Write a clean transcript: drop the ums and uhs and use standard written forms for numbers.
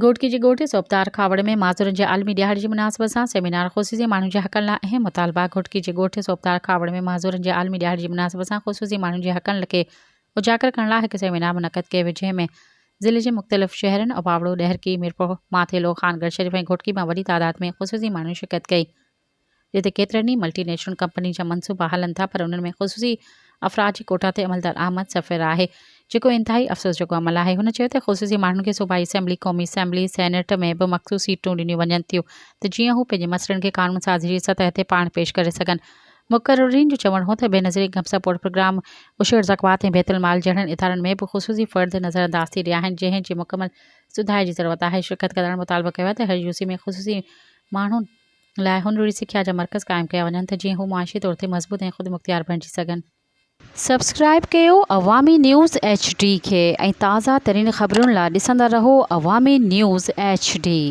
گهوٽڪي جي ڳوٺ صوبدار کهاوڙ ۾ معذورن جي عالمي ڏهاڙي جي مناسبت سان سيمينار، خصوصي ماڻهن جي حقن لاء اهم مطالبا گهوٽڪي جي ڳوٺ صوبدار کهاوڙ ۾ معذورن جي عالمي ڏهاڙي جي مناسبت سان خصوصي ماڻهن جي حقن کي اجاگر ڪرڻ لاء هڪ سيمينار منعقد ڪيو ويو جنهن ۾ ضلعي جي مختلف شهرن اوٻاوڙو، ڏهرڪي، ميرپور ماٿيلو، خانڳڙهه شريف ۽ گهوٽڪي مان وڏي تعداد ۾ خصوصي ماڻهن شرڪت ڪئي. جتي ڪيترن ئي ملٽي نيشنل ڪمپنين جا منصوبا هلن ٿا پر انهن ۾ خصوصي افراد جي ڪوٽا تي عملدرآمد صفر آهي جيڪو انتهائي افسوس جوڳو عمل آهي. هن چيو ته خصوصي ماڻهن کي صوبائي اسيمبلي، قومي اسيمبلي، سينيٽ ۾ به مخصوص سيٽون ڏنيون وڃن ٿيون ته جيئن هو پنهنجي مسئلن کي قانون سازي جي سطح تي پاڻ پيش ڪري سگهن. مقررين جو چوڻ هو ته بينظير انڪم سپورٽ پروگرام، عشر زڪوات ۽ بيت المال جهڙن ادارن ۾ به خصوصي فرد نظرانداز ٿي رهيا آهن جنهن جي مڪمل سڌاري جي ضرورت آهي. شرڪت ڪندڙن مطالبو ڪيو آهي ته هر يوسي ۾ خصوصي ماڻهن لاء هنري سکيا جا مرڪز قائم ڪيا وڃن ته جيئن هو معاشي طور تي مضبوط ۽ خودمختيار بڻجي سگهن. سبسڪرائيب ڪيو عوامي نيوز ايڇ ڊي کي ۽ تازه ترين خبرن لا ڏسندا رهو عوامي نيوز ايڇ ڊي.